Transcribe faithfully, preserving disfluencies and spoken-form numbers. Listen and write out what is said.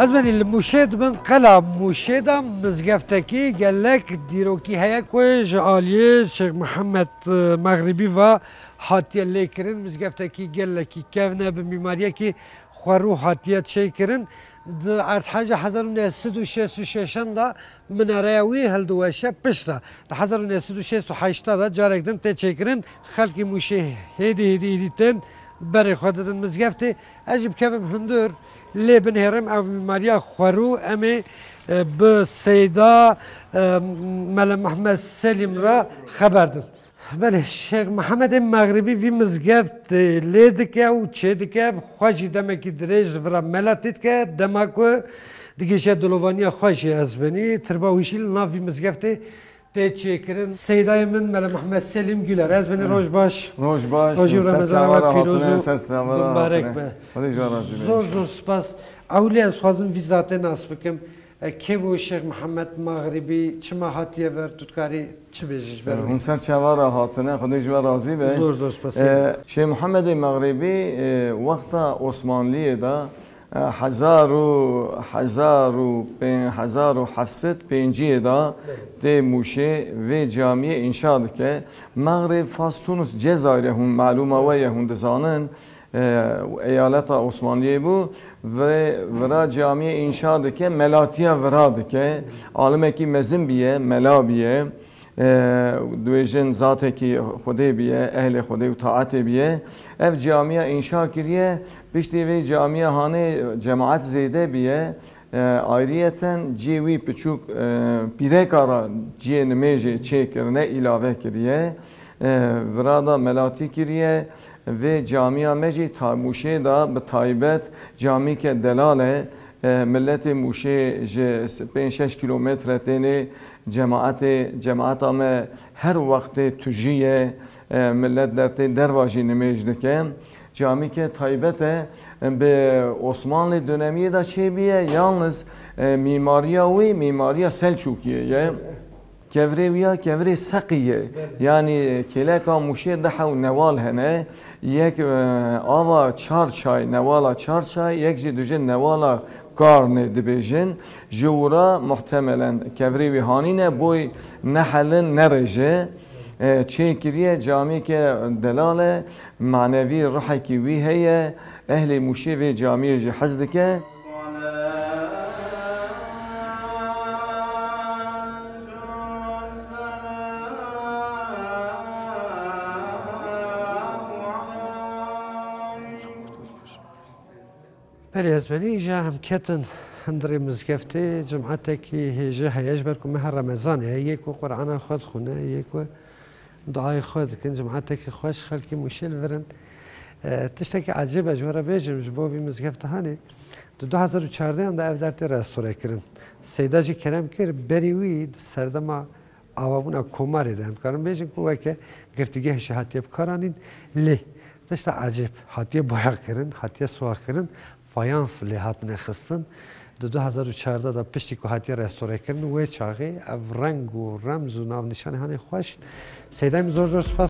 Ez benî li Mûşê dibin, qela Mûşê de mizgeftekî gelek dîrokî heye ku ji aliyê Şêx Mihemed, e, Mexribî ve hatiye lêkirin. Mizgeftekî gelekî kevn e, bi mîmariyekî xwerû hatiye çêkirin. Di erdheja hezar û neh sed û şêst û şeşan de minareya wî hildiweşe piştre. Di hezar û neh sed û şêst û heşt de carek din tê çêkirin. Xelkî Mûşê hêdî hêdî êdî tên berê xwe didin mizgeftê. Ez jî bikevim hundir lê binihêrim ev mîmariya xwerû em ê, e, bi Seyda, e, Mele Mehmed Selîm re xeber din. Belê, Şêx Mihemedê Mexribî vî mizgeft, e, lê dike û çê dike, xwe jî demekî dirêj li vira melatî dike, dema ku digihîje dilovaniya xwe jî ez benî, tirba wî jî li nav vî mizgeftê tê çêkirin. Seydayê min Mele Mehmed Selîm Güler, ez benî, roj baş. Roj baş, Rojî û ser Remezana çava we ra pîroz hatine, û ser çava ra mibarek hatine. Be. Xwedê ji we razî be Zor inşallah. Zor spas. Ewlî ez xwazim vî zatê nas bikim. E, kê bû Şêx Mihemed Mexribî, çima hatiye vir, tu dikarî çi bêjî ji ber wî? Hûn ser çava re hatine, Xwedê ji we razî be. Zor zor spas. E, Şêx Mihemedê Mexribî, e, wexta Osmanliyê de, e, hezar û, hezar û pê-, hezar û heft sed pênciyê de tê Mûşê vê camiyê înşa dike. Mexrib, Fas, Tunus, Cezayirê hûn malûma we ye, hûn dizanin. E, eyaleta Osmanliyê bû, vire-, vira camiyê înşa dike, melatiya vira dike. Alimekî mezin biye, mela biye. E, dibêjin zatekî Xwedê biye, ehlê Xwedê û taetê biye. Ev camiya înşa kiriye, piştî vê camiya hanê cemaet zêde biye. E, ayriyeten cihê wî piçûk, e, pîreka re cihê nimêjê çêkirine, îlave kiriye. E, vira da melatî kiriye. Vê camiya me jî ta-, Mûşê de bi taybet camîke delal e. E, miletê Mûşê ji s-, pênc şeş kîlometre tênê cemaetê, cemaeta me her wextê tujî ye. E, milet dertê derva jî nimêj dike. Camîke taybet e, bi Osmanlî dönemiyê de çêbûye, yalniz, e, mîmariya wî mîmariya Selçûkiyê ye. Kevirê wî ya kevirê Seqî ye. Belê. Yanî kêleka Mûşê deh ew newal hene. Yek, e, ava Çarçay, newala Çarçay, yek jî dibêjin newala Karnê dibêjin. Ji wira muhtemelen kevirê wî hanîne, boy nehelin, nerêje. E, çêkiriye, camîke delal e, manevî ruhekî wî heye. Ehlê Mûşê vê camiyê jî hez dike. Belê, ez benî îja em ketin hundirê mizgeftê, cemaetekî hêje heye, ji ber ku meha Remezanê ye, yê ku Qur'ana xwe dixwine, yê ku duayê xwe dikin, cemaetekî xweş, xelkî Mûşê li vir in. E, tiştekî ecêb e, ji we re bêjim, ji bo vî mizgefta hanê, di du hezar û çardeh de ev der tê restore kirin. Seyda jî kerem kir, berî wî di serdema avabûna Komarê de, em dikarin bêjin ku weke girtîgeh jî hatiye bikaranîn, lê tişta ecêb, hatiye boyaxkirin, hatiye siwaxkirin, fayans lê hatine xistin. Di du hezar û çardeh de piştî ku hatiye restorekirin, wê çaxê ev reng û remz û navnîşanê hanê xweş. Seydayê min, zor zor spas.